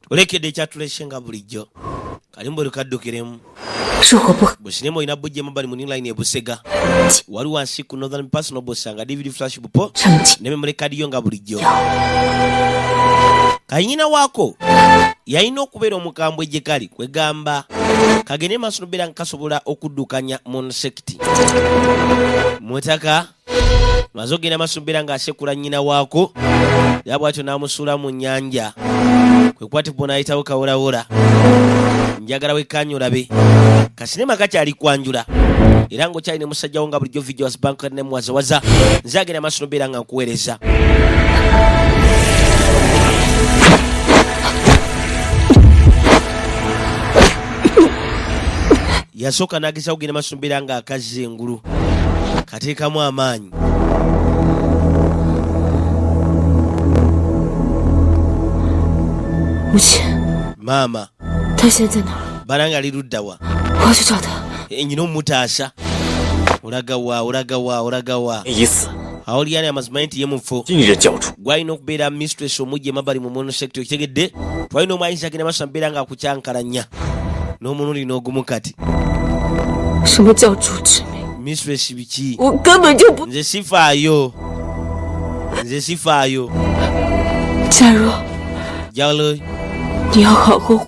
Olekedde ekyatulese nga bulijjo kalimbo lukaddukiremu. Businema olina bujja emabali mu new line ebusega wali wansi ku Northern Pass nobosanga DVD flash bupo ne memory card yo nga bulijjo. Kanyina waako yalina okubeera omukambwe gye kali kwegamba kagende maaso nobeera nga kasobola okuddukanya monsekiti mutaka maze okugenda maaso nobeera ng'asekula nnyina waako era bwatyo n'amusuula mu nnyanja kwe kwatibwa n'ayitawo kawolawoola. Njagala wekkaanya olabe kasinema kakyali kwanjula era ng'okyali ne musajjawo nga bulijjo Vigilance Bank ne muwazawaza nze agenda maaso nobeera nga nkuweereza. Yasooka n'agezaako kugenda maaso nobeera ng'akazza engulu kateekamu amaanyi. Maama banange ali ludda wa? Nyina omutaasa. Olagawa, olagawa, olagawa? Awo lyani amazima nti ye mufu gwalina okubeera mistress omujja emabali mu mono sector okitegedde twalina omwayinza agenda maaso mbeera nga akukyankalanya n'omulundi n'ogumu kati mistress biki? Nze sifaayo, nze sifaayo. Jalo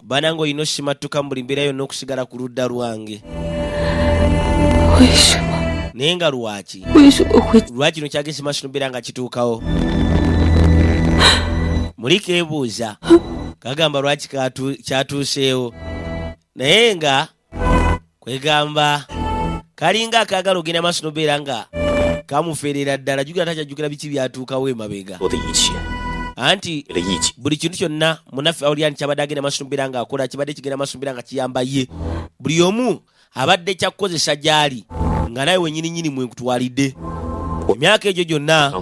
banange olina osimattuka mu buli mbeera yonna okusigala ku ludda lwange. Naye nga lwaki? Lwaki kino kyagezi maaso nobeera nga kituukawo? Muli keebuuza kagamba lwaki kyatuuseewo naye nga kwegamba kalinga akaagala ogenda maaso nobeera nga kamufeerera ddala. Jjukira takyajjukira biki byatuukawo emabega. Anti buli kintu kyonna munaffe Awulyani kyabadde agenda maaso nobeera ng'akola kibadde kigenda maaso nobeera nga kiyamba ye. Buli omu abadde kyakukozesa gy'ali nga nawe wenyini nyini mwenkutwalidde emyaka egyo gyonna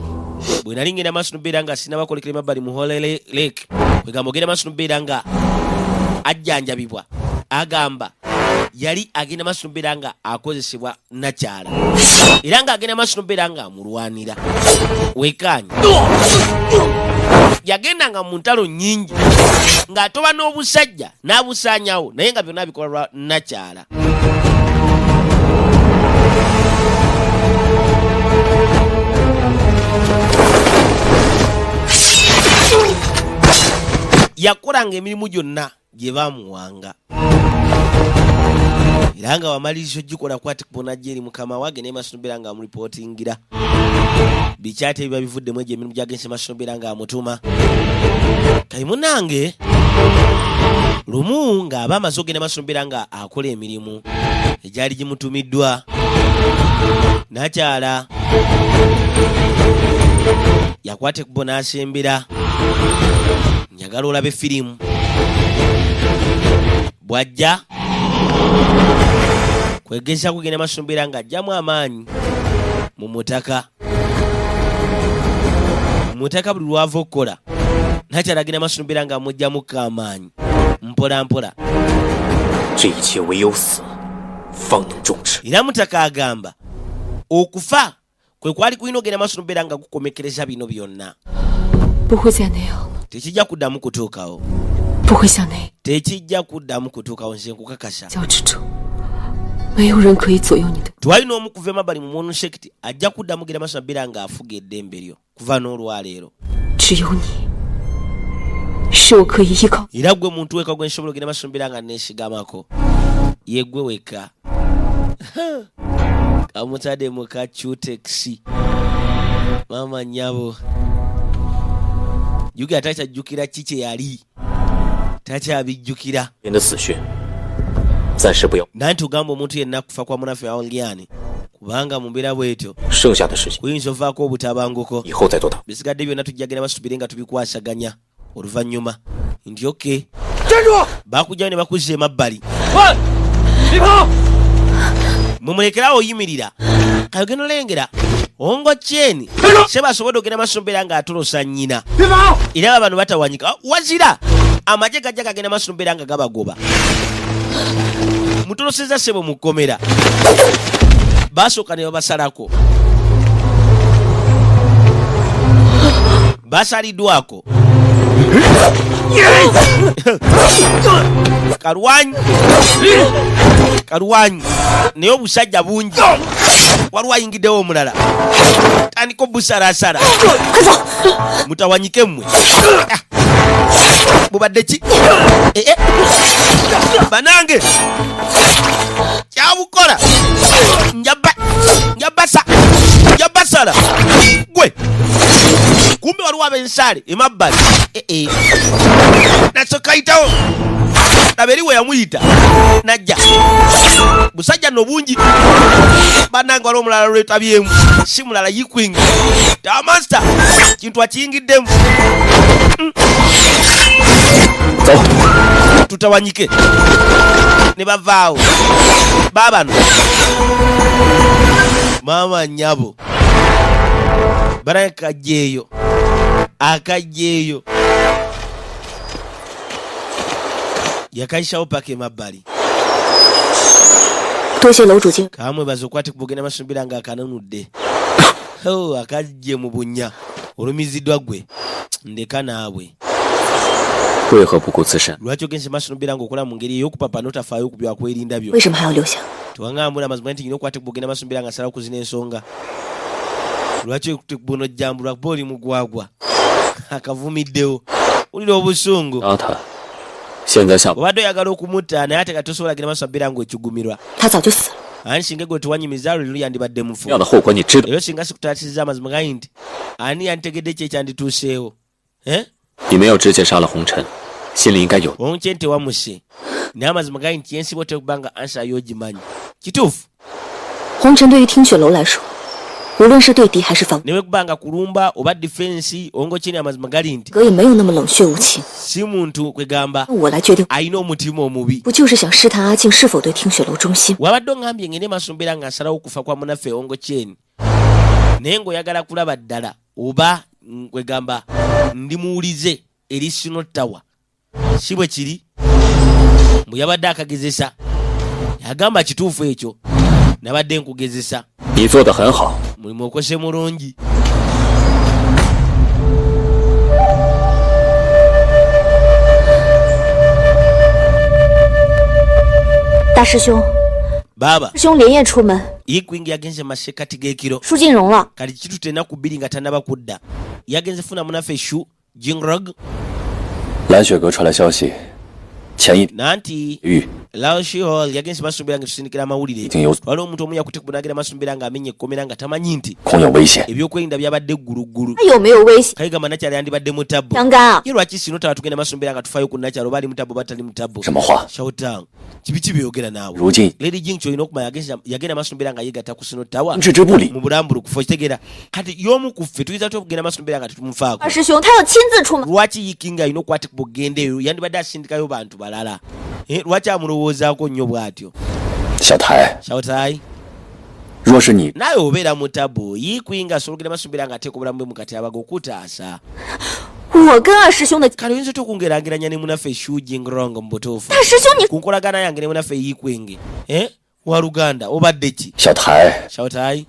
bwe nali ngenda maaso nobeera nga sinabakolekera emabbali mu Holy Lake. Kwegamba ogenda maaso nobeera nga ajjanjabibwa agamba yali agenda maaso nobeera nga akozesebwa nakyala era ng'agenda maaso nobeera nga amulwanira. Wekaanya yagendanga mu ntalo nnyingi ng'atoba n'obusajja n'abusaanyawo naye nga byonna abikola lwa nakyala. Yakolanga emirimu gyonna gye baamuwanga era nga wamaliriza ogikola kwati kubona eri mukama wange naye maaso nobeera nga amuripootingira bikyate ebiba bivuddemu egyo emirimu gyagenze maaso nobeera nga amutuma. Kali munange lumu ng'aba amaze ogenda maaso nobeera nga akola emirimu egyali gimutumiddwa nakyala yakwata ekkubo n'asembera. Njagala olabe firimu bw'ajja kwegeza kugenda maaso nobeera ng'ajjamu amaanyi mu mutaka. Mutaka buli lwava okukola nakyala agenda maaso nobeera nga amugjamuko amaanyi mpola mpola. Era mutaka agamba okufa kwe kwali kulina ogenda maaso nobeera nga gukomekereza bino byonna. Tekijja kuddamu kutuukawo. Tekijja kuddamu kutuukawo nze nkukakasa. Twalina omu kuva emabali mu mono sekiti ajja kuddamu genda maaso nobeera ng'afuga eddembe lyo kuva n'olwaleero. Era gwe muntu weka gwe nsobola ogenda maaso nobeera nga neesigamako ye gwe weka. Kamutadde mu ka cutex maama nnyabo jjukira takyajjukira ki kye yali takyabijjukira. Nanti ogamba omuntu yenna kufa kwa munaffe Awulyani kubanga mu mbeera bw'etyo kuyinza ovaako obutabanguko. Bisigadde byonna tujja genda basubire nga tubikwasaganya oluvannyuma nti okay bakujjayo ne bakuzza emabbali mumulekerawo oyimirira kayogenda olengera ongo kyeni seba asobodde ogenda maaso mbeera ng'atolosa nnyina era bano batawanyika wazira amagye gajja gagenda maaso mbeera nga gabagoba mutoloseza ssebo mu kkomera basooka ne babasalako basaliddwako. Kalwanyi kalwanyi, naye obusajja bungi. Waliwo ayingiddewo omulala, tandika obusalasala. Mutawanyike mmwe. Ah. Bubadde ki? Eh, eh. Banange, kyabukola. Njaba njabasa njabasala gwe. Kumbe waliwo ab'ensaale emabbali. Eh, eh. Nasooka ayitawo, laba eri we yamuyita najja. Busajja nno bungi, bannange. Waliwo omulala lwetabyemu, si mulala, Yikwing Tamasta kintu akiyingiddemu. 走。 Tutawanyike. Ne bavaawo baabano. Maama nnyabo, banange, kajjeeyo akajjeeyo, yakayisawo paka emabbali. 多谢楼主今 Kamwebaza okwate kubugenda masumbira nga akananudde. Oh, akajje mu bunnya olumiziddwa gwe ndeka naawe. 为何不顾自身？ Lwaki ogenze maaso nobeera ng'okola mu ngeri ey'okupapa n'otafaayo ku byakwerinda byo? 为什么还要留下？ Tewaŋŋambula amazima nti nyina okwata kubugenda masumbira nga asalawo kuzina ensonga. Lwaki buno jjambulwa kuba oli mugwagwa akavumiddewo, wulira obusungu. 杀他，现在下 Obadde oyagala okumutta, naye ate kati tosobola genda maaso mbeera ng'okigumirwa. 他早就死了。 Ani singa gwe tewanyumiza luli yandibadde mufu. 这样的后果你知道？ Era singa sikutaasizza, amazima gali nti ani yantegedde ki ekyandituuseewo? Eh? 你没有直接杀了红尘，心里应该有。 Onkye nti naye amazima gali nti yensiba otekuba nga ansa y'ogimanyi kituufu. 红尘对于听雪楼来说，无论是对敌还是防， Ne bwe kubanga kulumba oba defense, ongokyeni amazima gali nti 哥也没有那么冷血无情。 si muntu kwegamba 我来决定， alina omutima omubi. 不就是想试探阿静是否对听雪楼忠心？ Wabadde oŋŋambye ngende maaso mbeera nga nsalawo okufa kwa munaffe ongokyeni, naye ng'oyagala kulaba ddala oba kwegamba ndi muwulize eri Sino Tower, si bwe kiri? Mbwe yabadde akagezesa, yagamba kituufu ekyo nabadde nkugezesa. 你做的很好， Mulimu okose mulungi. 大师兄， Baaba. 师兄连夜出门， Ikwingi yagenze masekati g'ekiro. 舒静荣了。 Kati kitute ennaku 2 nga tannaba kudda. Yagenze funa munaffe Shu Jingrog. 蓝雪阁传来消息，前一 Nanti 玉 Laoshi Hall yagenze masumbira nga tusindikira amawulire. 已经有 Waliwo omuntu omu yakutte kunagira masumbira ng'amenya ekkomera nga tamanyi nti 恐有危险。 ebyokwerinda byabadde gguluggulu. 他有没有危险？ Kayigamba nakyala yandibadde mutabbu. 相干啊！ Ye lwaki sino taba tugenda masumbira nga tufaayo ku nakyala oba ali mutabbu oba tali mutabbu? 什么话？ Shoutown kibi byogera naawe. 如今 Lady Jing kyolina okumanya yagenda masumbira nga yegatta ku Sino Tower 置之不理， mu bulambulukufu, okitegeera? Kati y'omu ku ffe tuyinza tutya okugenda masumbira nga tetumufaako? 二师兄他要亲自出门， Lwaki Yikinga alina okukwatibwa okugenda eyo? Yandibadde asindikayo bantu balala. Eh, lwaki amulowoozaako nnyo bw'atyo? 小台， Shoutai, 若是你 naawe obeera mutabu Yikwinga asobola okugenda masumbira nga ateeka obulamu bwe mu katyabaga okutaasa. 我跟二师兄的 Kale oyinza otya okungeraageranya ne munaffe Shujingrong mu butuufu? 大师兄你 Ku nkolagana yange ne munaffe Yikwingi, Eh, waluganda obadde ki? 小台， Shoutai,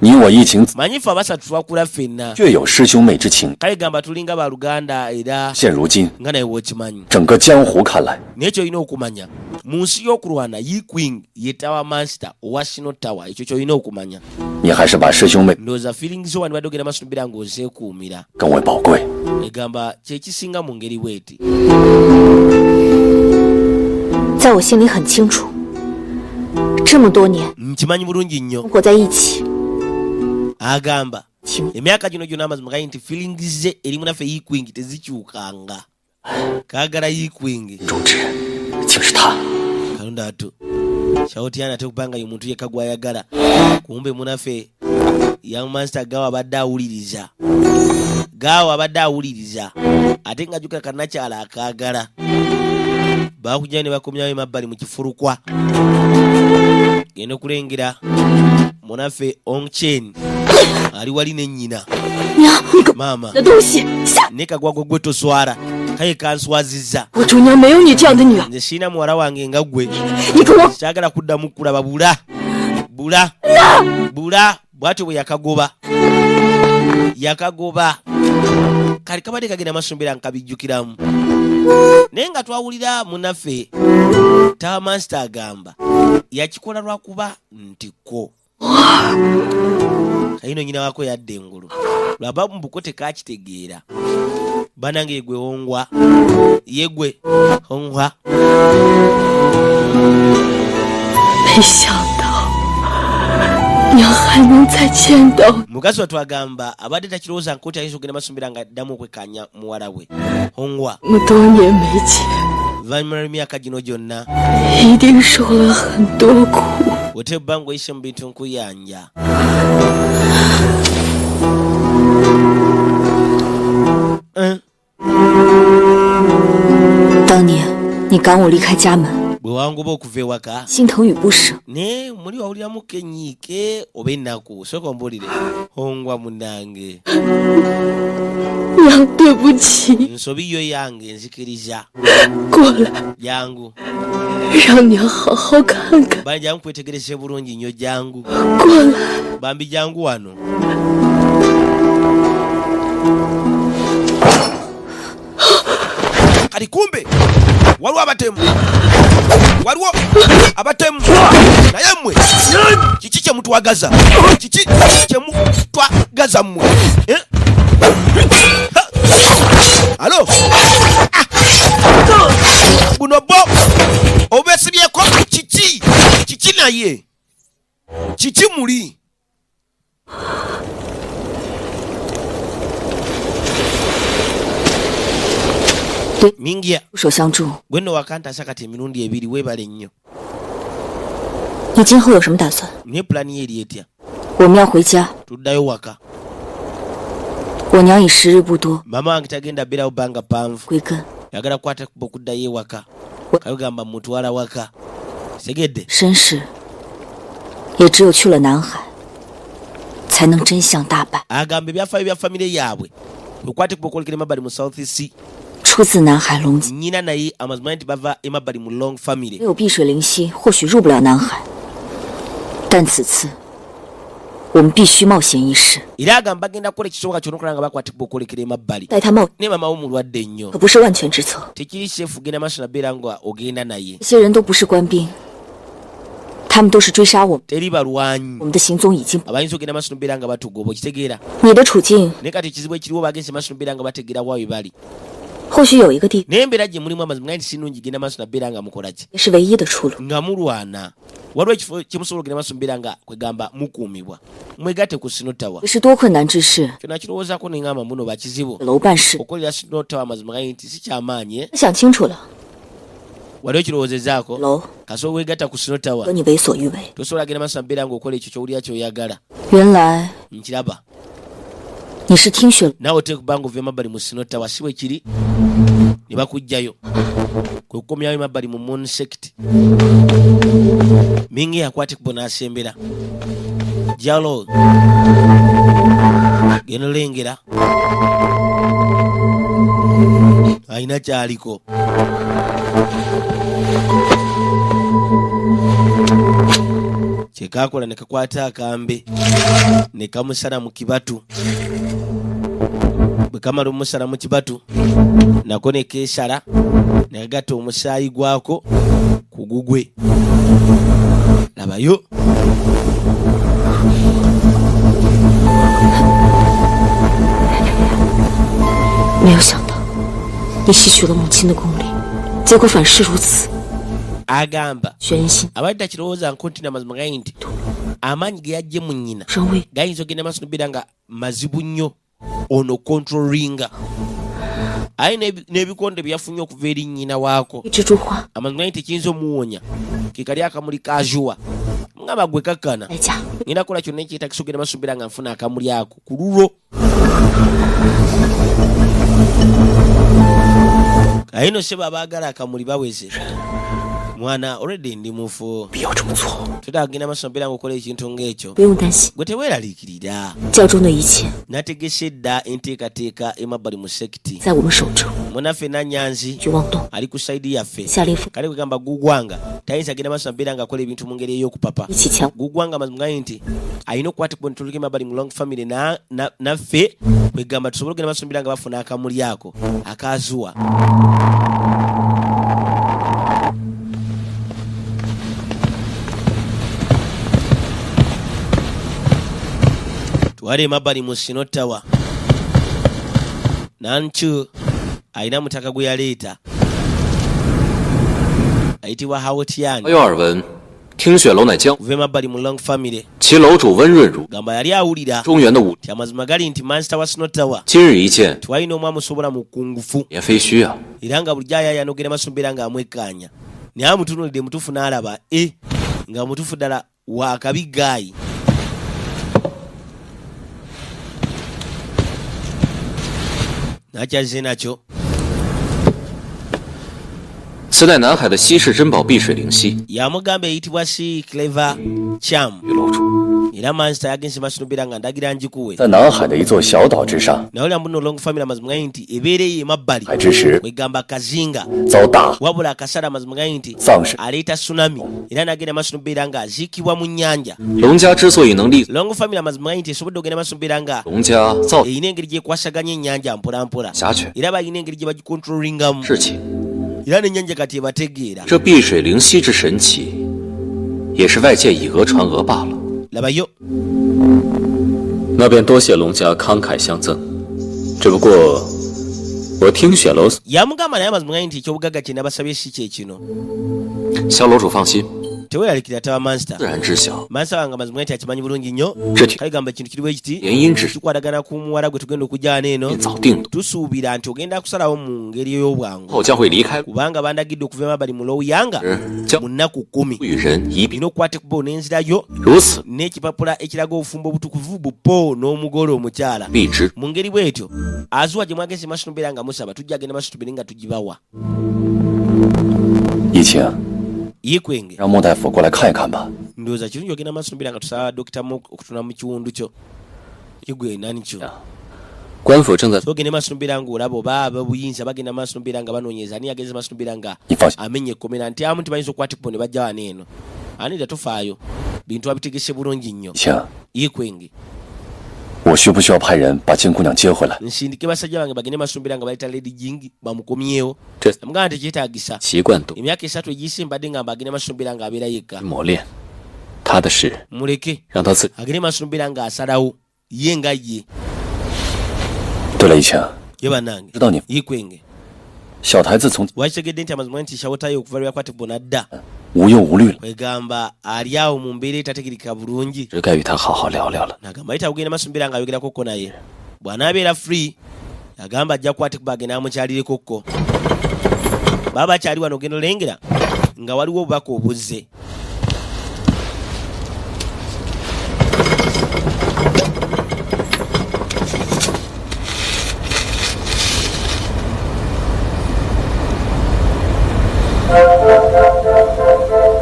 你我一情 manyi ffe abasatu twakula ffenna. 确有师兄妹之情， Kale gamba tulinga baluganda era 现如今 nga naye wokimanyi. 整个江湖看来， Naye kyolina okumanya, mu nsi y'okulwana Yikwing ye Tower Master owa Sino Tower. Ekyo kyolina okumanya. 你还是把师兄妹 Ndowooza feelings zo wandibadde ogenda maaso nobeera ng'ozeekuumira. 更为宝贵。 Egamba kyekisinga mu ngeri bweti. 在我心里很清楚，这么多年 Nkimanyi bulungi nnyo. 生活在一起， Agamba 情 emyaka gino gyonna amazima gali nti feelings ze eri munaffe Yikwing tezikyukanga, kaagala Yikwing. 中之人竟是他， Kalonda atu Shawotiyana ate okubanga ye muntu yekka gwayagala. Kumbe munaffe Young Master Gawa abadde awuliriza, Gawa abadde awuliriza ate nga jjukira kannakyala akaagala. Bakujjayo ne bakomyawo emabbali mu kifulukwa, genda okulengera munaffe Ongchen ali wali ne nnyina. 娘，你个 Maama 的东西下！ ne kagwagwa gwe toswala, kaye kanswazizza. 我主娘没有你这样的女儿， Nze sirina muwala wange nga ggwe. 你给我 Kyagala kuddamu kulaba. Bula bula bula. Bwatyo bwe yakagoba, yakagoba. Kali kabadde kagenda masumbira nkabijjukiramu. Naye nga twawulira munaffe Tower Master agamba yakikola lwakuba ntikko. Kayino nyina wako yadda engulu lwaba mbuko tekakitegeera. Banange yegwe hongwa, yegwe hongwa. 没想到娘还能再见到你。 Mukazi wattu agamba abadde takirowooza nkooti ayinza okugenda masumbira nga addamu okwekkaanya muwala we Hongwa. 那么多年没见， Oluvannyuma lw'emyaka gino gyonna 一定受了很多苦。 ote ebbanga oyise mu bintu nkuyanja. 当年你赶我离开家门， Bwe wangoba okuva ewaka 心疼与不舍， naye muli wawuliramuko enyiike oba ennaku? Sooka ombuulire Hongwa munnange. 娘，对不起， Nsobi yo yange nzikiriza. 过来， Jangu 让娘好好看看。 bani, jangu kwetegereze bulungi nnyo, jangu 过来， bambi, jangu wano. Kati kumbe waliwo abatemu, waliwo abatemu. Naye mmwe kiki kyemutwagaza? Kiki kyemutwagaza mmwe? Eh? Ha! Alo. Ah! Buno bo obesibyeko kiki? Kiki naye kiki muli? Mingia. 出手相助。 Gwe nno wakantasa kati emirundi ebiri, weebale nnyo. 你今后有什么打算？ Naye pulaani ye eri etya? 我们要回家， Tuddayo waka. 我娘已时日不多， Mama wange tagenda beerawo bbanga ppanvu. 归根 Yagala kukwata kuba okuddayo ewaka, kagamba mutwala waka, segedde. 身世，也只有去了南海，才能真相大白。 Agamba ebyafaayo bya famire yaabwe okwate kuba okwolekera emabbali mu South Sea. 出自南海龙家， Nnyina naye amazima nti bava emabbali mu Long 没 family. 有碧水灵溪，或许入不了南海，但此次我们必须冒险一试， Era agamba bagenda kukola ekisoboka kyonna okulaba nga bakwate kuba okwolekera emabbali. 带他冒 Naye mama wo mulwadde nnyo. 可不是万全之策。 Tekiri seefu genda maaso nabeera nga ogenda naye. 这些人都不是官兵，他们都是追杀我们， Teri balwanyi 我们的行踪已经。 abayinza ogenda maaso nobeera nga batugoba, okitegeera? 你的处境 Naye kati ekizibu ekiriwo bagenze maaso nobeera nga bategeera wa we bali. 或许有一个地 Naye embeera gye mulimu amazima nga nti si nnungi genda maaso nabeera nga mukola ki? 也是唯一的出路。 Nga mulwana waliwo ekifo kyemusobola ogenda maaso mubeera nga kwegamba mukuumibwa, mwegatte ku Sinotawa. 这是多困难之事， Kyona kirowoozaako neŋŋamba muno bakizibu 楼办事。 okolera Sinotawa amazima gali nti si kyamaanyi, eh? 想清楚了， Wali okirowoozezaako 楼 kasooka wegatta ku Sinotawa 和你为所欲为。 tosobola genda maaso nabeera ng'okola ekyo kyowulira kyoyagala. 原来 Nkiraba. 你是听雪 Naawe oteeka kubanga ova emabbali mu Sinotawa, si bwe kiri? Ne bakugjayo kwe kukomyawo emabbali mu Moon Sect. Mingi yakwata ekkubo n'asembera jalo genda olengera alina kyaliko. Kyekakola ne kakwata akambe ne kamusala mu kibatu. Bwe kamala omusala mu kibatu nako ne keesala ne kagatta omusaayi gwako ku gugwe. Labayo. 没有想到，你吸取了母亲的功力，结果反是如此。 Agamba 玄心 abadde akirowooza nko nti namazima gali nti amaanyi ge yaggye mu nnyina 双位 gayinza ogenda maaso nobeera nga mazibu nnyo ono controllinga aye n'ebikonde bye yafunye okuva eri nnyina waako. 一蜘蛛花 Amazima gali nti kiyinza omuwonya ke kali akamuli ka juwa ngamba gwe kakkana. 代价。 Ngenda kukola kyonna ekyetagisa ogenda maaso nobeera nga nfuna akamuli ako ku lulwo. Aye no sebo abaagala akamuli baweze. Mwana already ndi mufu. Tutagenda maaso mbeera ng'okola ekintu ng'ekyo. 不用担心， Gwe teweeraliikirira. 教中的一切 Nategese dda enteekateeka emabbali mu sect. 在我们手中， Munaffe Nanyanzi 绝望洞 ali ku side yaffe. 夏烈夫 Kale kwegamba gugwanga tayinza genda maaso mbeera ng'akola ebintu mu ngeri ey'okupapa. 一起前 Gugwanga mazima gali nti alina okukwata ntuluka emabbali mu long family naffe kwegamba tusobole okugenda maaso mbeera nga bafuna akamuli ako akazuwa. Twale emabbali mu Sinottawa. Nanchu alina mutaka gwe yaleeta ayitibwa Hawotian. 有耳闻，听雪楼乃江， Kuva emabbali mu long family. 其楼主温润如 Gamba yali awulira 中原的武， nti amazima gali nti mansita wa Sinottawa 今日一见， twalina omu amusobola mu kungufu 也非虚啊。 era nga bulijjo ayaaya n'ogenda maaso mbeera ng'amwekkaanya naye amutunuulidde mutuufu n'alaba e nga mutuufu ddala wakabi gaayi. Nakyazze nakyo. 此乃南海的稀世珍宝碧水灵溪， Yamugamba eyitibwa si Clever Cham 与楼主 era mansita yagenze maaso nobeera nga ndagira njikuwe. 在南海的一座小岛之上， Nawulira muno long family amazima gali nti ebeera eyo emabbali 海之时 kwegamba kazinga 遭大 wabula akasala amazima gali nti 丧事。 aleeta tsunami era n'agenda maaso nobeera nga aziikibwa mu nnyanja. 龙家之所以能立 Long family amazima gali nti esobodde ogenda maaso nobeera nga 龙家造 erina engeri gyekwasaganya ennyanja mpolampola 侠犬 era balina engeri gye bagikontrolingamu 事情， era n'ennyanja kati ebategeera. 这碧水灵溪之神奇，也是外界以讹传讹罢了。 Labayo. 那便多谢龙家慷慨相赠，只不过我听雪楼， Yamugamba naye amazima gali nti ekyobugagga kye nabasabye si kye kino. 萧楼主放心， Teweeralikira taba mansita. 自然知晓 Mansita wange amazima gali nti akimanyi bulungi nnyo. 这挺 Kale gamba ekintu kiri bwe kiti 联姻之事 kikwatagana ku muwala gwe tugenda okujjaana eno. 早定夺， Tusuubira nti ogenda kusalawo mu ngeri ey'obwangu 后将会离开， kubanga bandagidde okuva emabbali mu lowuyanga 将 mu nnaku 10. 与人一并 Olina okukwata ekkubo n'enzirayo 如此 n'ekipapula ekiraga obufumbo obutukuvu bupo n'omugole omukyala. 必之。 Mu ngeri bw'etyo azuwa gye mwageze maaso nobeera nga musaba tujja genda maaso tubere nga tugibawa. 一清， Yikwenge. 让莫大夫过来看一看吧。 Ndowooza kirungi ogenda maaso nobeera nga tusaba Dr. Mo okutuna mu kiwundu kyo. Igwe nani kyo. 官府正在， So ogende maaso nobeera ng'olaba oba ab'obuyinza bagenda maaso nobeera nga banoonyeza ani yagenze maaso nobeera nga 你放心， amenya ekkomera nti abamu tibayinza okukwata ekkubo ne bajja wano eno. Ani tofaayo bintu abitegese bulungi nnyo. 一清， Yikwenge. 我需不需要派人把金姑娘接回来？ Nsindike basajja bange bagende maaso nobeera nga baleeta Lady Jing bamukomyewo. 这 Amugamba tekyetaagisa. 习惯度 Emyaka 3 egiyise mbadde nga mbagenda maaso nobeera ng'abeera yekka. 磨练，他的事 Muleke 让他自。 agende maaso nobeera ng'asalawo ye nga ye. 对了，一清， Ye bannange. 知道你 Yikwenge. 小台自从 Wakitegedde nti amazima nti Shawotayo okuva lwe yakwatibwa n'adda 无忧无虑了， kwegamba ali awo mu mbeera etategerekeka bulungi. 只该与他好好聊聊了。 Nagamba ayita kugenda maaso mbeera ng'ayogerakokko naye bw'anaabeera free agamba ajja kukwata agenda amukyalirekokko. Baba bakyali wano ogenda olengera nga waliwo obubaka obuzze.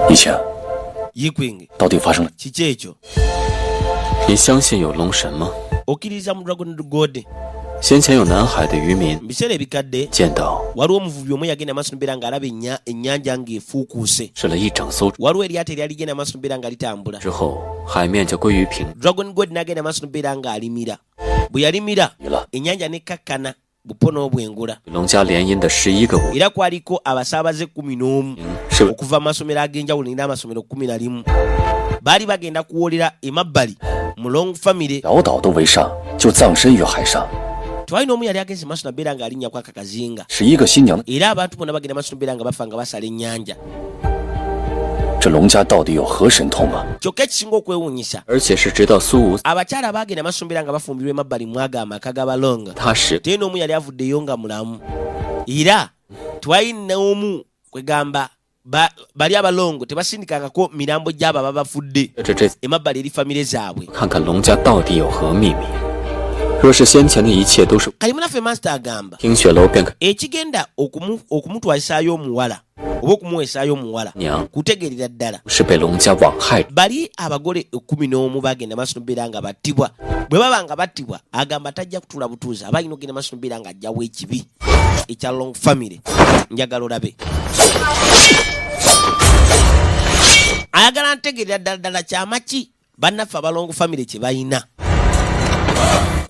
一清， Yikwenge. 到底发生了？ Kiki ekyo? 你相信有龙神吗？ Okkiririza mu Dragon God? 先前有南海的渔民 Mu biseera ebikadde 见到 waliwo omuvubi omu yagenda maaso nobeera ng'alaba ennyanja ng'efuukuuse. 试了一整艘 Waliwo eryato eryali ligenda maaso nobeera nga litambula. 之后，海面就归于平 Dragon God n'agenda maaso nobeera ng'alimira. Bwe yalimira 了。 ennyanja nekkakkana bupo n'obwengula. 龙家联姻的11个武 Era kwaliko abasaabaze 11 是 okuva mu masomero ag'enjawulo n'amasomero 11. Baali bagenda kuwoolera emabbali mu Long family. 小岛都为上，就葬身于海上。 Twalina omu yali agenze maaso nabeera ng'alinnya ku akakazinga. 11个新娘， Era abantu bonna bagenda maaso nobeera nga bafa nga basala ennyanja. 这龙家到底有何神通啊？ Kyokka ekisinga okwewuunyisa 而且是直到苏武 abakyala baagenda maaso nobeera nga bafumbirwa emabbali mwaga amaka g'abalonga. 他时， Teri n'omu yali avuddeyo nga mulamu. Era twalina omu kwegamba bali abalongo tebasindikangako mirambo gy'abo ababafudde 这这 emabbali eri famire zaabwe. 看看龙家到底有何秘密。若是先前的一切都是 Kali munaffe master agamba 听雪楼，便可 ekigenda okumutwalisaayo omuwala oba okumuweesaayo omuwala 娘 kutegeerera ddala 是被龙家枉害。 Bali abagole 11 bagenda maaso nobeera nga battibwa. Bwe baba nga battibwa, agamba tajja kutuula butuuzi, aba alina okugenda maaso nobeera nga ajjawo ekibi ekya Long family. Njagala olabe, ayagala ntegeerera ddala ddala kyama ki bannaffe aba Long family kye balina,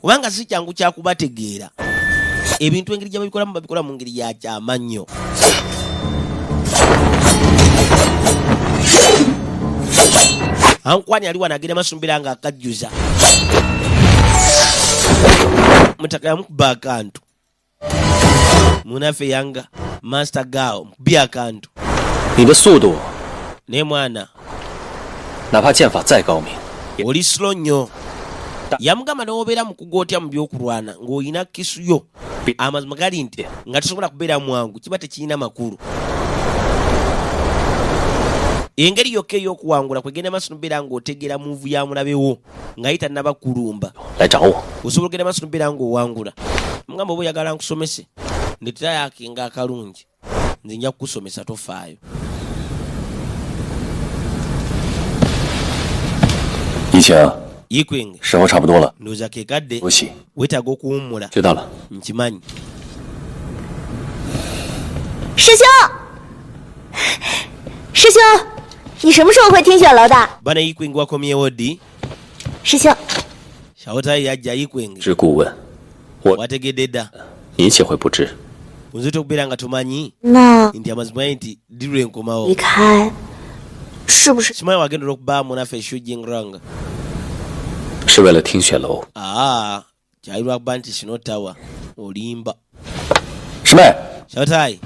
kubanga si kyangu kyakubategeera. Ebintu engeri gye babikolamu, babikola mu ngeri ya kyama nnyo. Ankwani ali wano agenda masumbira nga akajjuza mutaka, yamukuba akantu. Munaffe yanga master gao mukubi akantu. 你的速度， Naye mwana, 哪怕剑法再高明， oli slow nnyo. Yamugamba newobeera mukugu otya mu byokulwana ng'olina kisu yo, amazima gali nti nga tosobola kubeera mwangu, kiba tekirina makulu. Engeri yokka ey'okuwangula kwegenda maaso nobeera ng'otegeera move ya mulabewo nga ye tannaba kulumba. 来找我。 Osobola ogenda maaso nobeera ng'owangula. Mugamba oba oyagala nkusomese, ndeterayakinga akalungi, nze nja kukusomesa, tofaayo. 一晴， Yikwenge, 时候差不多了， ndowooza ke kadde, 休息。 weetaaga okuwummula. 知道了。 Nkimanyi. 师兄，师兄，你什么时候回听雪楼的？ Bana Yikwenge, wakomyewo ddi? 师兄， Shawotayi yajja. Yikwenge, 知顾问，我 wategedde dda? 你岂会不知？ Nzita okubeera nga tomanyi 那 nti amazima ge nti ddi lwe nkomawo. 离开是不是 Simanyi wagenda olwokubaamu naffe Shujingrang. 是为了听雪楼。 Aa, kyali lwakuba nti sinotawa olimba. 师妹， Shawotayi.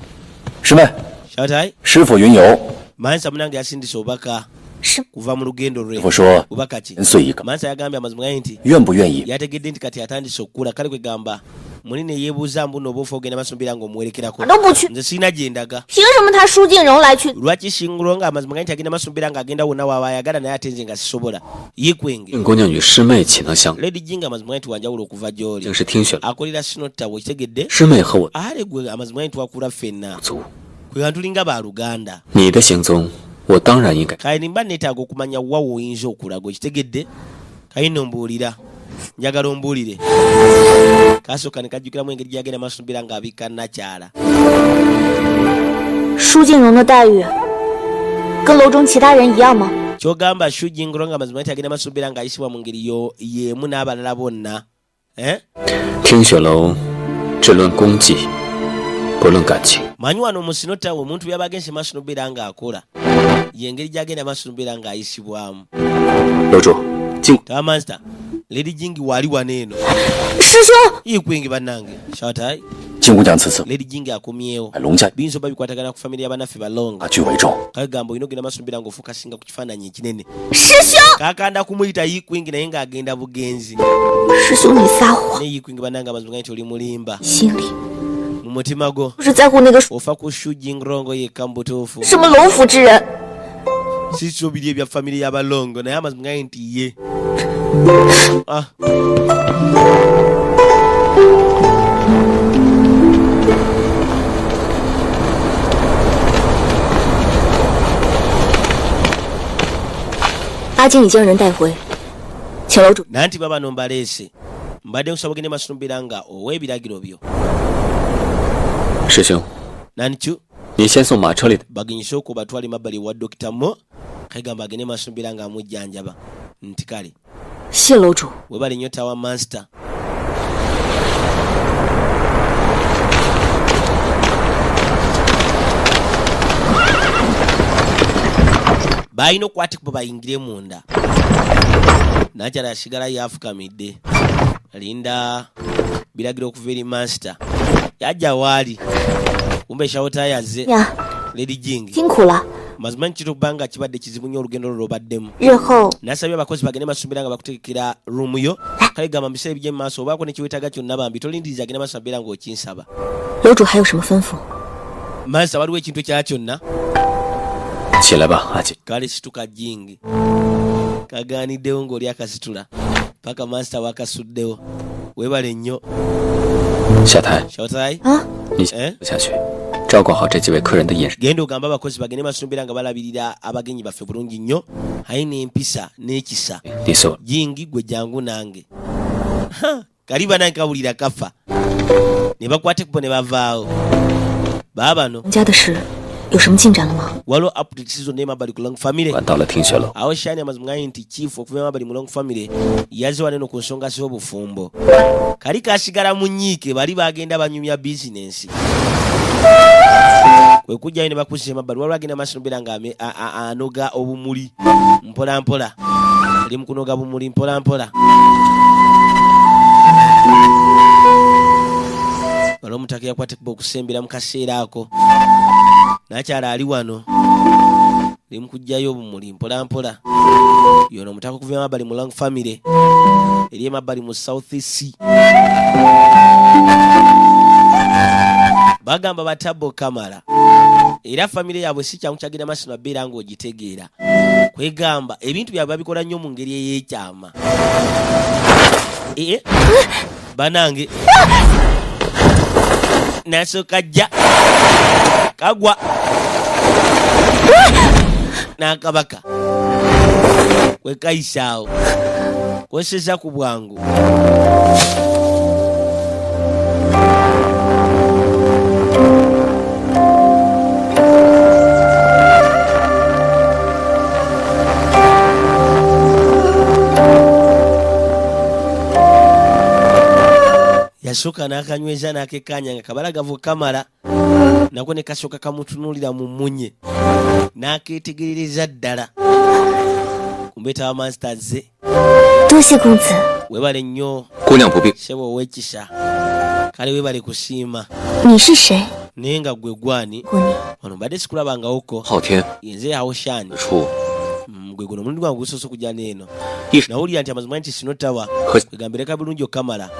师妹， Shawotayi. 师傅云游， Mansa munange yasindisa obubaka 是 kuva mu lugendo lwe. 师傅说 Bubaka ki? 年岁已高， Mansa yagambye amazima ge nti 愿不愿意 yategedde nti kati atandise okukula, kale kwegamba munene yeebuuza mbu nooba ofa ogenda maaso mbeera ng'omuwerekerako. 都不去？ Nze sirina gye ndaga. 凭什么他舒静荣来去？ Lwaki Shinguro nga amazima ge nti agenda maaso mbeera ng'agenda wonna waaba ayagala, naye ate nze nga sisobola? Yikwenge, 应姑娘与师妹岂能相？ Lady Jinga amazima ge nti wanjawulo okuva gy'oli. 竟是听雪楼。 Akolera sinotta, wekitegedde? 师妹和我 Ale gwe amazima ge nti twakula ffenna, 族， kwe tulinga baluganda. 你的行踪，我当然应该。 Kale nimba neetaaga okumanya wa woyinza okulaga, okitegedde? Kale nno mbuulira, njagala ombuulire. Kasooka ne kajjukiramu engeri gyagenda maaso mbeera ng'abikka nakyala. 舒静荣的待遇跟楼中其他人一样吗？ Kyogamba Shujingro nga mazima nti agenda maaso mbeera ng'ayisibwa mu ngeri y'emu n'abalala bonna, eh? 听雪楼只论功绩，不论感情。 Manyi wano mu sinotawo omuntu byaba agenze maaso nobeera ng'akola yengeri gyagenda maaso nobeera ng'ayisibwamu. 楼主，进 Tawa master Lady Jingi waali wano eno. 师兄， Ikwingi bannange Shatai. 金姑娘此次 Lady Jingi akomyewo. 拜龙家 Biyinza oba bikwatagana ku famire y'abannaffe balonga. 大局为重， Kagamba olina ogenda maaso nobeera ng'ofokasinga ku kifaananyi ekinene. 师兄， Kakanda kumuyita Yikwingi naye ng'agenda bugenzi. 师兄，你撒谎， Ne Yikwingi bannange amazima ge nti oli mulimba. 心里 Mu mutima gwo 就是在乎那个 ofa ku Shujingrongo yekka mu butuufu. 什么龙府之人。 Si kyo biri ebya famire y'abalongo, naye amazima gaye nti ye. Ah. 阿金已将人带回，请楼主 Nanti babano mbaleese, mbadde nkusaba ogende maaso nobeera nga owa ebiragiro byo. 师兄， Nankyu. 你先送马车里的 Bagenyi, sooka obatwale mabbali wa Dokita Mo, kagamba agende maaso nobeera nga amujjanjaba nti kale. 谢楼主。 Webale nnyo tawa master. Balina okukwatikuba bayingire munda. Nakyala yasigala yafukamidde linda biragiro okuva eri master. Yajja waali kumbe shawota yazze. 娘， Lady Jingi, 辛苦了， mazima nkita okuba nga kibadde kizibu nnyo olugendo lwo lwobaddemu. 日后 Nasabye abakozi bagende masomera nga bakutegekera room yo. Kale gamba mu biseera ebijja mu maaso obaako nekiwetaaga kyonna, bambi tolindiriza, agenda maaso abeera ng'okinsaba. 楼主还有什么吩咐？ Maaso waliwo ekintu ekirala kyonna? 起来吧，阿金。 Kale situka Jingi. Kaganiddewo ng'oli akasitula paka master wakasuddewo. Webale nnyo. 小台， 小台 你下去，照顾好这几位客人的饮食。 Genda ogamba abakozi bagende masumbira nga balabirira abagenyi baffe bulungi nnyo, aye n'empisa n'ekisa. 你送 Jingi gwe jangu nange. Kali banange kawulira kafa. Ne bakwata ekkubo ne bavaawo. Baabano. 家的事有什么进展了吗？ Waliwo updates zonna emabbali ku Long Family. 到了听雪楼， Awo Shani amazima gayi nti chief okuva emabbali mu Long Family yazze wano eno ku nsonga z'obufumbo. Kali kasigala mu nnyiike, bali bagenda banyumya bizinensi. Kwe kujjayo ne bakuza emabbali, waliwo agenda maaso n'obeera nga anoga obumuli mpola mpola. Ali mu kunoga bumuli mpola mpola. Waliwo omutaka yakwata ekkubo okusembera mu kaseera ako. Nakyala ali wano ali mu kuggyayo obumuli mpola mpola. Yono omutaka okuva emabbali mu Long Family eri emabbali mu South Sea. Bagamba batabo kamala. Era famire yaabwe si kyangu kyagenda maaso nabeera ng'ogitegeera. Kwegamba ebintu byabwe babikola nnyo mu ngeri ey'ekyama. Banange nasooka jja kagwa n'akabaka kwe kayisaawo kweseza ku bwangu. Yasooka n'akanyweza n'akekkaanya nga kabalagavu kamala, nako ne kasooka kamutunuulira mu mmunye n'akeetegerereza ddala. Kumbe tawa master ze. 多谢公子。 Weebale nnyo. 姑娘不必。 Ssebo ow'ekisa. Kale weebale kusiima. 你是谁？ Naye nga gwe gwani? Wano mbadde sikulabangawoko. 昊天 Nze Haoshani. 处 Gwe guno omulundi gwange gusoose okujja n'eno. Nawulira nti amazima nti sino tawa. Kwegambireka bulungi okamala.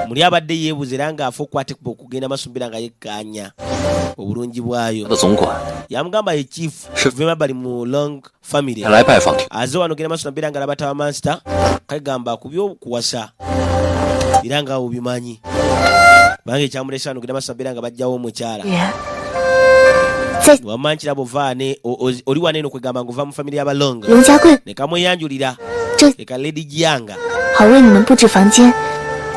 Muli abadde yeebuza era ng'afa okukwata ekkubo okugenda masumbira nga yekkaanya obulungi bwayo. 的总管 Yamugamba ye chief okuva emabbali mu Long Family. 前来拜访 Azze wano ogenda maaso nabeera ng'alaba Tower Master, kagamba ku by'okuwasa era nga obimanyi. Kubanga ekyamulese wano ogenda maaso nabeera nga baggyawo omukyala. Wamma nkiraba ova ne oli wano eno kwegamba ng'ova mu family y'aba Long. 龙家贵 Ne kamweyanjulira eka Lady Jianga. 好为你们布置房间。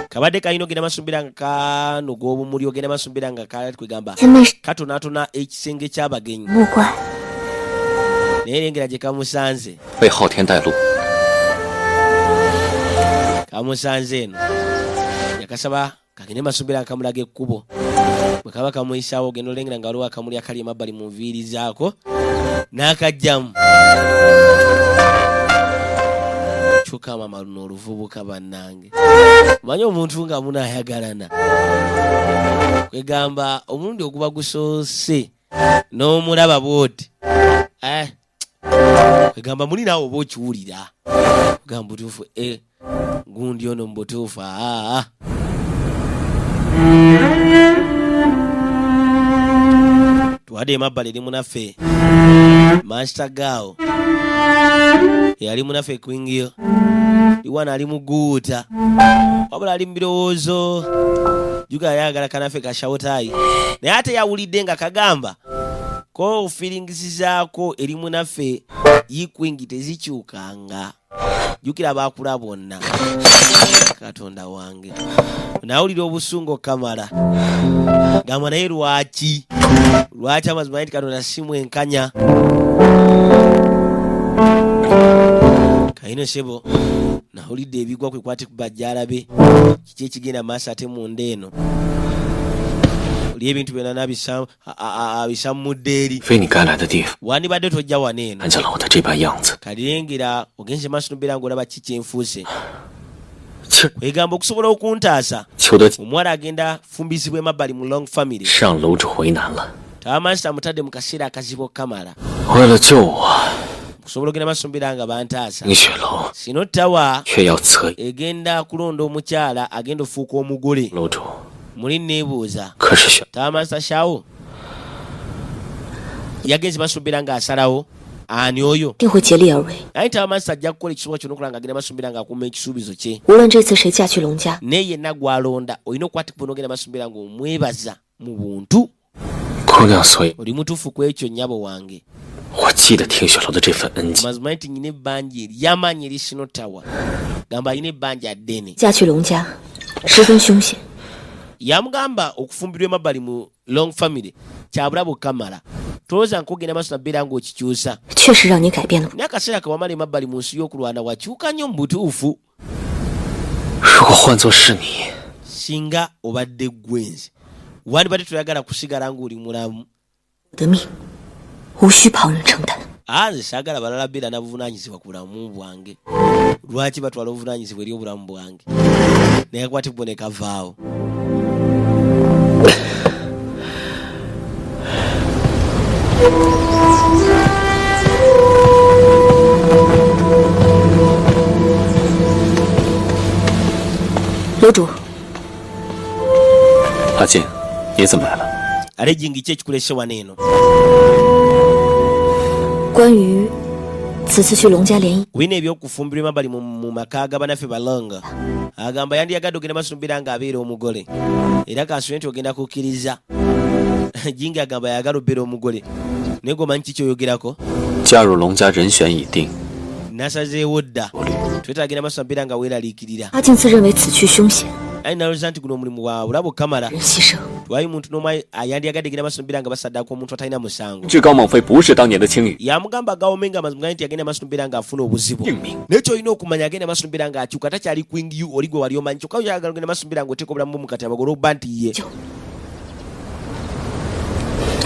Kabadde kalina ogenda masumbira nga kanoga obumuli, ogenda masumbira nga kwegamba katonaatona ekisenge ky'abagenyi. 木怪 Naye lengera gye kamusanze. 为昊天带路。 Kamusanze eno. Yakasaba kagende masumbira nga kamulaga ekkubo. Bwe kaba kamuyisaawo ogenda olengera nga waliwo akamuli akali emabbali mu nviiri zaako n'akajjamu. Kyokka maama luno oluvubuka bannange. Omanyi omuntu nga munaayagalana. Kwegamba omulundi oguba gusoose n'omulaba bw'oti. Kwegamba muli naawe oba okiwulira. Ogamba butuufu gundi ono mu butuufu Tuwadde emabbali eri munaffe Master Gao. Yali munaffe Kwingio. Iwana ali muguuta. Wabula ali mu birowoozo. Juga ayagala kanaffe ka Shawtai. Naye ate yawulidde nga kagamba ko feelings zaako eri munaffe Yikwingi tezikyukanga. Jjukira baakula bonna. Katonda wange. Nawulira obusungu kamala. Gamba naye lwaki? Lwaki amazima nti Katonda si mwenkanya? Kayino ssebo nawulidde ebigwa kwe kwate kubajja alabe. Kiki ekigenda maaso ate munda eno? Oli ebintu byonna abisammudde eri. 非你该来的地方。 Wandibadde tojja wano eno. 看见了我的这般样子。 Kalirengera ogenze maaso n'obeera ng'olaba ki kyenfuuse. Kwegamba okusobola okuntaasa. 求得 Omuwala agenda fumbizibwa emabbali mu Long Family. 上楼主为难了。 Tower Master amutadde mu kaseera akazibu kamala. 为了救我， Okusobola ogenda maaso n'obeera nga bantaasa. 听雪楼 Sino Tower 却要择 egenda kulonda omukyala agenda ofuuka omugole. 楼主， Muli neebuuza. 可是雪 Tower Master Shao yagenze maaso n'obeera ng'asalawo Ani oyo? 定会竭力而为。 Naye Tawamansi ajja kukola ekisoboka kyonna okulaba nga agenda masumbira ng'akuuma ekisuubizo kye. 无论这次谁嫁去龙家， Naye yenna gw'alonda olina okukwata ekkubo n'ogenda masumbira ng'omwebaza mu buntu. 姑娘，所以 Oli mutuufu ku ekyo nnyabo wange. 我记得听雪楼的这份恩情。 Mazima nti nyina ebbanja ery'amaanyi eri Sinotawa, gamba alina ebbanja ddene. 嫁去龙家十分凶险。 Yamugamba okufumbirwa emabbali mu Long family kyabulaba okukamala, tolowooza nkogenda maaso nabeera ng'okikyusa. 确实让你改变了。 Naye akaseera ke wamala emabbali mu nsi y'okulwana wakyuka nnyo mu butuufu. 如果换作是你， Singa obadde ggwe nze wandibadde toyagala kusigala ng'oli mulamu. 我的命，无需旁人承担。 Aa, nze saagala balala beera na buvunaanyizibwa ku bulamu bwange. Lwaki batwala obuvunaanyizibwa eri obulamu bwange? Naye akwata ekkubo ne kavaawo. 楼主， 阿静，你怎么来了？ Ate jingi ki ekikulese wano eno? 关于此次去龙家联姻， Bina ebyokufumbirwa emabbali mu maka g'abanaffe balonga, agamba yandiyagadde ogenda maaso nobeera ng'abeera omugole, era kansubire nti ogenda kukkiriza. Jingi agamba yagala obeera omugole, naye gomanyi ki kyoyogerako? 嫁入龙家人选已定， Nasazeewo dda. 我虑 Twetagenda maaso nabeera nga weeraliikirira. 阿静自认为此去凶险， Aye nalowooza nti guno omulimu wa bulabo kamala. 人牺牲， Tewali muntu n'omu ayandiyagadde genda maaso nobeera nga basaddaka omuntu atalina musango. 至高猛飞不是当年的青羽， Yamugamba gawome nga amazima gali nti agenda maaso nobeera ng'afuna obuzibu. 定名 Naye kyolina okumanya, agenda maaso nobeera ng'akyuka, takyali kwingiyu oli gwe wali omanyi, kyokka oyagala ogenda maaso nobeera ng'oteeka obulamu bwo mu katyabaga olw'okuba nti ye.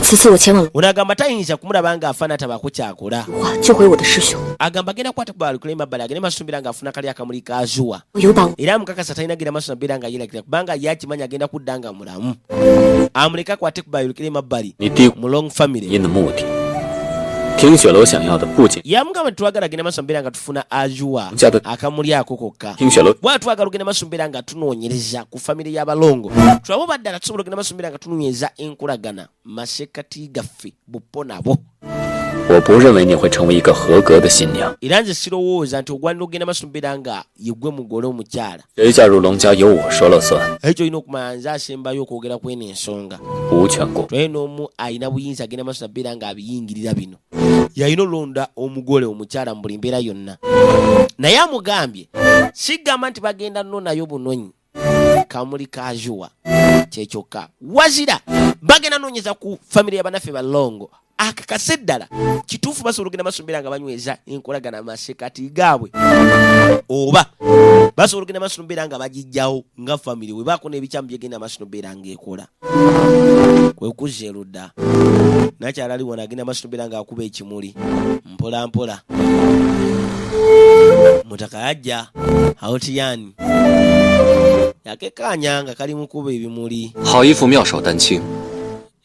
此次我前往 Ono agamba tayinza kumulaba ng'afa n'atabaako kyakola. 龙华救回我的师兄， Agamba agenda kukwata kubalukula emabbali agende maaso nobeera ng'afuna kali akamuli ka zuwa. 我有把握 Era amukakasa talina genda maaso nabeera nga yeeragirira kubanga ye akimanyi agenda kudda nga mulamu, amuleke akwate kubayulukira emabbali 你低 mu Long family. 姻的目的。听雪楼想要的不仅 Yamugamba twagala genda maaso mbeera nga tufuna ajuwa Njaba- akamuli ako kokka, 听雪楼 bwa twagala ogenda maaso mbeera nga tunoonyereza ku famire y'abalongo, tulabe oba ddala tusobola ogenda maaso mbeera nga tunoonyereza enkolagana masekati gaffe bupo nabo. 我不认为你会成为一个合格的新娘。 Era nze sirowooza nti ogwanira okugenda maaso mbeera nga yeggwe mugole omukyala. 谁嫁入龙家由我说了算， Ekyo olina okumanya nze asembayo okwogera ku eno ensonga. 无权过。 Twaye n'omu alina buyinza agenda maaso nabeera ng'abiyingirira bino, yalina olonda omugole omukyala mu buli mbeera yonna. Naye amugambye sigamba nti bagenda nnonayo bunonyi kamuli kajuwa kyekyokka, wazira bagenda noonyeza ku famire y'abanaffe balongo akakase ddala kituufu basobola okugenda maaso mbeera nga banyweza enkolagana amasekati gaabwe, oba basobola okugenda maaso nobeera nga bagijjawo nga famire we baako n'ebikyamu byegenda maaso nobeera ng'ekola. Kwe kuzza erudda nakyala ali wano agenda maaso nobeera ng'akuba ekimuli mpola mpola. Mutaka yajja aotiyani yakekanya nga kali mukuba ebimuli. 好一副妙手丹青，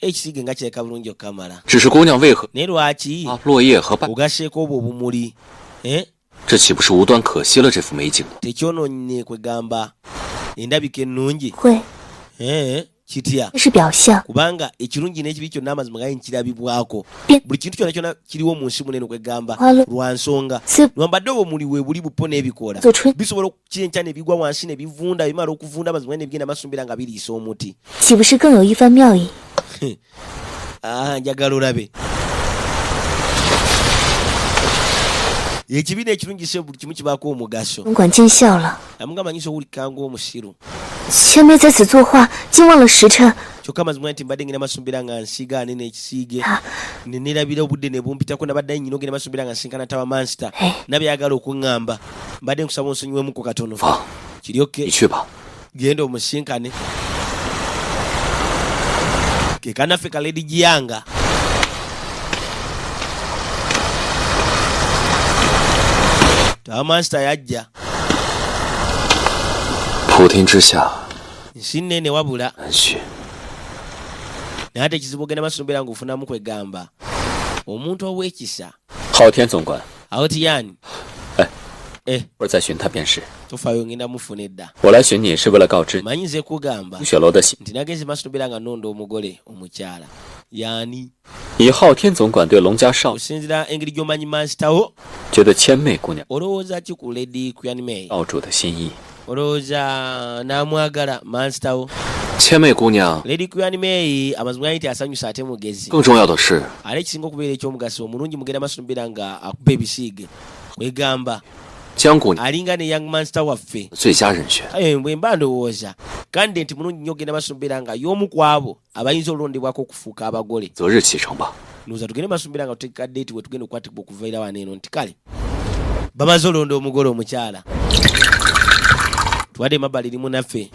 Ekisiige nga kireka bulungi okukamala. 只是姑娘为何 Naye lwaki 啊落叶和败？ ogasseeko obwo obumuli, eh? 这岂不是无端可惜了这幅美景吗？ Tekyonoonye kwegamba endabika ennungi? 会， Eh, kitya? 这是表象。 Kubanga ekirungi n'ekibi kyonna amazima gali nkirabibwako. Bye- Buli kintu kyonna kyonna kiriwo mu nsi munene kwegamba Walo- lwa nsonga. 是 Nwambadde obwo muli we buli bupo n'ebikoola 做春， bisobola okukyenkya ne bigwa wansi ne bivunda, bimala okuvunda amazima gali ne bigenda masumbira nga biriisa omuti. 岂不是更有一番妙意？ Ah, njagala olabe ekibi n'ekirungi se buli kimu kibaako omugaso. 总管见笑了， Amugamba nyinza owulikika ng'omusiru. 千妹在此作画，竟忘了时辰。 Kyokka amazima nti mbadde ngenda masumbira nga nsigaane n'ekisiige Ah. ne nerabira obudde ne bumpitako, nabadde nyina ogenda masumbira nga nsinkana tawa mansita Eh. nabyagala okuŋŋamba, mbadde nkusaba onsonyiwemuko katono. 芳， Kiryoke 你去吧。 genda omusinkane ke kanaffe ka Lady Giyanga. Tawa mansita yajja. 普天之下 Nsi nnene wabula 难寻。 Naye ate ekizibu ogenda maaso nobeera ng'ofunamu kwegamba omuntu ow'ekisa. 昊天总管， Awotiyani. 哎 Eh. 我再寻他便是。 Tofaayo, ngenda mufuna edda. 我来寻你是为了告知 Manyi nze kugamba 雪楼的喜 nti nagenze maaso nobeera nga nonda omugole omukyala. Yani 以昊天总管对龙家少 Okusinzira engeri gy'omanyi mansitawo, 觉得千媚姑娘 olowooza ki ku Lady Quanmei? 少主的心意， Olowooza n'amwagala mansitawo? 千媚姑娘， Lady Quanmei amazima gali nti asanyusa ate mugezi. 更重要的是， Ate ekisinga okubeera ekyomugaso, omulungi mugenda maaso nobeera nga akuba ebisiige, kwegamba 江姑娘 alinga ne young master waffe. 最佳人选。 Kale bwe mba ndowooza kandi nti mulungi nnyo ogenda maaso nobeera nga y'omu ku abo abayinza olondebwako okufuuka abagole. 择日启程吧。 Ndowooza tugende maaso nobeera nga tutegeka date we tugenda okukwatibwa okuvaira wano eno, nti kale bamaze olonda omugole omukyala, tuwadde emabbali erimu naffe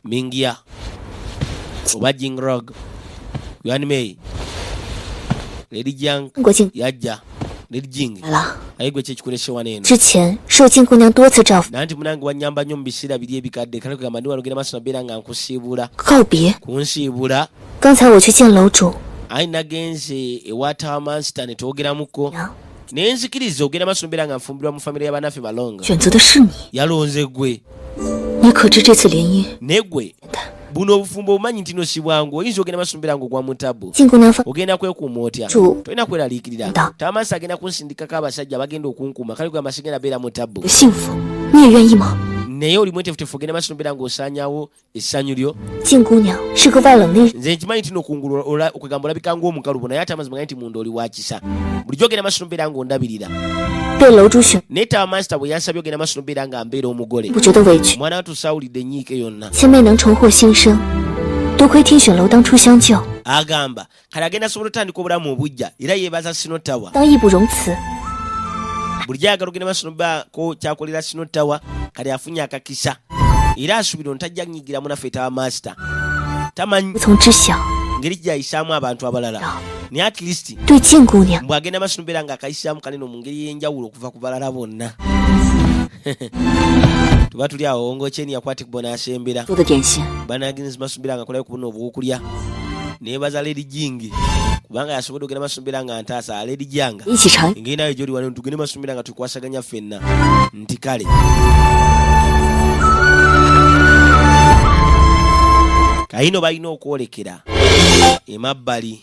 Mingia oba Jingrog Yanmei Lady Jang 国进 yajja Lady Jing 来了。 Aye gwe kyekikulese wano eno? 之前受金姑娘多次照 Nanti munange wanyamba nnyo mu biseera biri ebikadde, kale kugamba ndi wano ogenda maaso nabeera nga nkusiibula 告别， kunsiibula. 刚才我去见楼主 Aye nagenze ewa Tamansita ne twogeramuko 娘， naye nzikiriza ogenda maaso nobeera nga nfumbirwa mu famire y'abannaffe Balonga. 选择的是你， Yalonze gwe. 你可知这次联姻， Naye gwe buno obufumbo obumanyi nti no si bwangu, oyinza ogenda maaso nobeera nga ogwa mu tabu. 金姑娘放 Ogenda kwekuuma otya? Tu. Tolina kweraliikirira. Nda. Tamansi agenda kunsindikako abasajja bagenda okunkuuma, kale kugamba sigenda beera mu tabu. 幸福，你也愿意吗？ Naye oli mwetefutefu ogenda maaso nobeera ng'osaanyawo essanyu lyo? 金姑娘是个外冷内 Nze nkimanyi nti nokungulu okwegamba olabika ng'omukalubo, naye ate amazima gali nti munda oli wa kisa, bulijjo ogenda maaso nobeera ng'ondabirira. 被楼主选， Naye Tamansita bwe yansabye ogenda maaso nobeera nga mbeera omugole, 不觉得委屈。 omwana wa tusaawulidde ennyiike yonna. 千妹能重获新生，多亏听选楼当初相救， Agamba kale agenda asobola otandika obulamu obujja, era yeebaza Sinotawa. 当义不容辞。 Bulijjo ayagala ogenda maaso nobaako kyakolera Sinotawa, kale afunye akakisa era asuubira ntajja nyigiramu naffe Tawamasita tamanyi 无从知晓， ngeri gyayisaamu abantu abalala, naye at least 对静姑娘 mbw'agenda maaso nobeera ng'akayisaamu kanene mu ngeri y'enjawulo okuva ku balala bonna. Tuba tuli awo Ongokyeni yakwatibwa n'asembera. 做的点心， Banagenzi masumbira nga akolayo kubuna obwokulya, nebaza Lady Jingi kubanga yasobodde ogenda masumbira nga ntaasa Lady Janga. 一起尝。 Engeri nayo gyoli wano tugende masumbira nga tukwasaganya ffenna, nti kale kayino balina okwolekera emabbali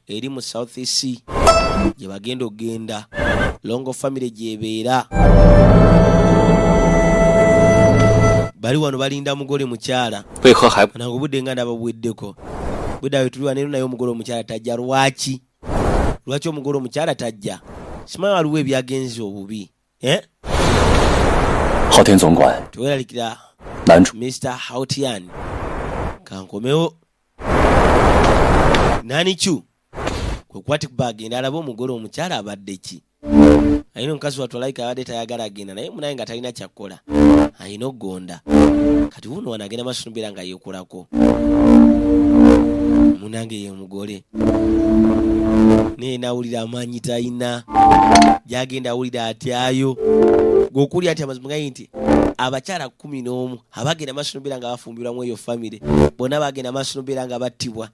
eri mu South Sea gye bagenda okugenda Longo family gyebeera. Bali wano balinda mugole mukyala. 为何还 Nange obudde nga ndaba buweddeko, budde awe tuli wano naye omugole omukyala tajja. Lwaki lwaki omugole omukyala tajja? Simanyi waliwo ebyagenze obubi, eh? 昊天总管 Teweeralikira. 男主 Mr Hautian kankomewo nani kyu kwekwati kuba agenda alabe omugole omukyala abadde ki. Ayina omukazi wattu alayika abadde tayagala agenda, naye munaye nga talina kyakkola ayina okugonda. Kati wuno wano agenda maaso nobeera nga yeekolako munange ye mugole, naye nawulira amaanyi talina gyagenda, awulira atyayo gweokulya nti amazima gali nti abakyala 11 abagenda maaso nobeera nga bafumbirwamu eyo famire bonna bagenda maaso nobeera nga battibwa.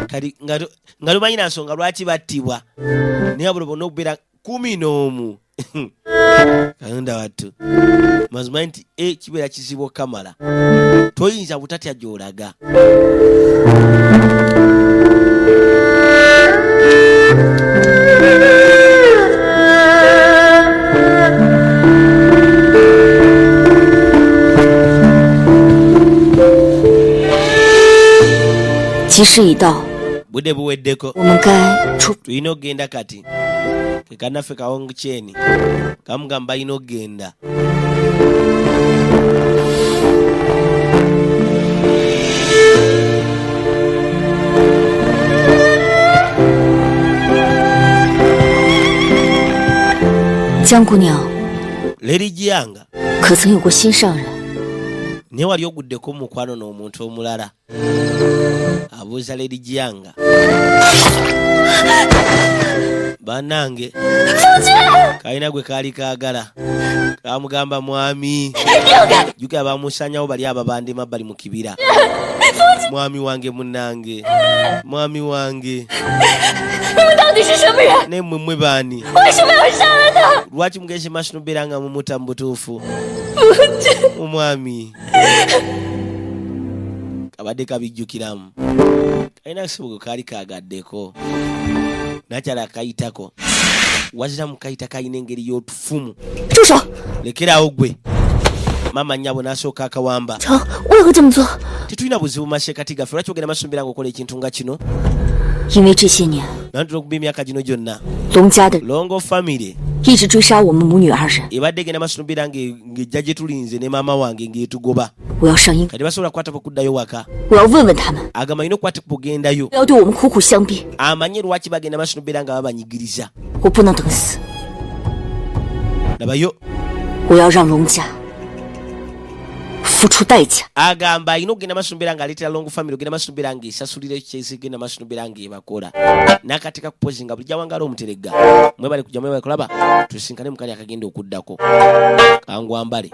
Kati nga tomanyi na nsonga lwaki battibwa, naye abulo bonna okubeera 11, Katonda wattu, mazima nti e kibeera kizibu okamala toyinza butatya gy'olaga. 吉时已到， Budde buweddeko. 我们该出 Tulina okugenda kati, kekanaffe kawongo kyeni kamugamba balina okugenda. 江姑娘 Lady Jiyanga, 可曾有过心上人？ Naye wali oguddeko mukwano n'omuntu omulala? Abuuza Lady Jiyanga. Bannange, kalina gwe kaali kaagala, kamugamba mwami jukira bamusanyawo bali ababandema bali mu kibira, mwami wange, munnange, mwami wange. 你们到底是什么人？ Naye mmwe mmwe baani? 为什么要杀了他？ Lwaki mugenzi maaso nobeera nga mumuta mu butuufu omwami? Kabadde kabijjukiramu, kalina kasibugo kaali kagaddeko nakyala akayitako wazira mukayita kalina engeri y'otufumu. 住手！ Lekerawo gwe maama nnyabo n'asooka akawamba. 成，为何这么做？ Tetulina buzibu masekati gaffe, lwaki ogenda masumbira nga okola ekintu nga kino? 因为这些年， Nantula okuba emyaka gino gyonna 龙家的 Longo family 一直追杀我们母女二人。 ebadde egenda masumbira ng'ejja gye tulinze ne maama wange ng'etugoba. 我要上英， Kati basobola kukwata kuddayo waka. 我要问问他们， Agamba alina okukwata kugendayo 不要对我们苦苦相逼。 amanye lwaki bagenda masumbira nga babanyigiriza. 我不能等死， Labayo. 我要让龙家付出代价。 Agamba alina okugenda masumbira ng'aleetera Long family ogenda masumbira ng'esasulira ekyezigenda masumbira ng'ebakola n'akateeka kupozi nga bulijjo awangala omuteregga. Mwebale kujja, mwebale kulaba, tusinkane mukali akagenda okuddako kangwambale.